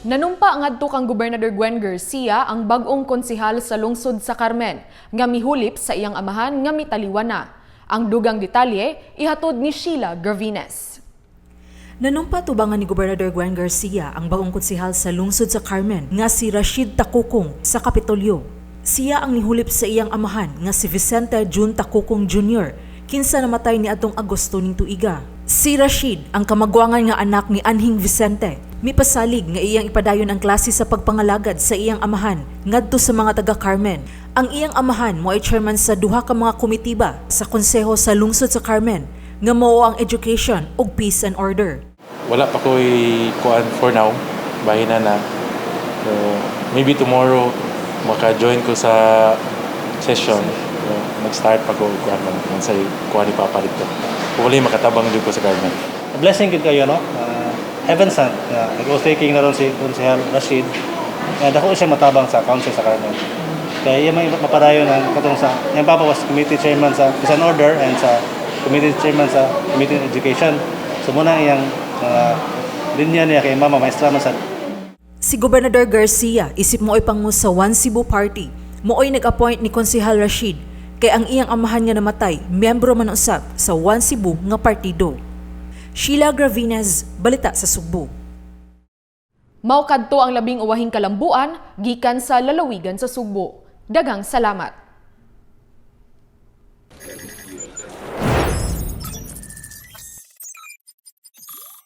Nanumpa ngadto kang Gobernador Gwen Garcia ang bag-ong konsehal sa lungsod sa Carmen nga mihulip sa iyang amahan nga mitaliwan na. Ang dugang detalye ihatod ni Sheila Gravines. Nanumpa tubangan ni Gobernador Gwen Garcia ang bagong konsehal sa lungsod sa Carmen nga si Rashid Takukong sa Kapitolyo. Siya ang nihulip sa iyang amahan nga si Vicente June Takukong Jr. kinsa namatay ni atong Agosto ning tuiga. Si Rashid ang kamagwangan nga anak ni Anhing Vicente. Mipasalig nga iyang ipadayon ang klase sa pagpangalagad sa iyang amahan ngadto sa mga taga Carmen. Ang iyang amahan mo ay chairman sa duha ka mga komitiba sa konseho sa lungsod sa Carmen nga mao ang education ug peace and order. Wala pa ko'y kuan for now. Bahin na na. So, maybe tomorrow maka-join ko sa session. So, mag-start pa ko kuan man man sa kuan ni Papa dito. Hopefully makatabang jud ko sa Carmen. A blessing gud kayo, no? Heaven sent. Nag-oath taking na ron si Konsehal Rashid. Dako siya matabang sa council sa Carmen. Kaya iya may mapadayon ang katong sa iyang papa was committee chairman sa Peace and Order and sa committee chairman sa Committee on Education. So muna iyang mga linya niya kay mama maestra man sa Si Gobernador Garcia isip mo ay pangu sa One Cebu Party. Mooy nag-appoint ni Konsehal Rashid kay ang iyang amahan nga namatay, miyembro man usab sa One Cebu nga partido. Sheila Gravines, Balita sa Sugbo. Mao kadto ang labing uwahing kalambuan gikan sa lalawigan sa Sugbo. Daghang salamat.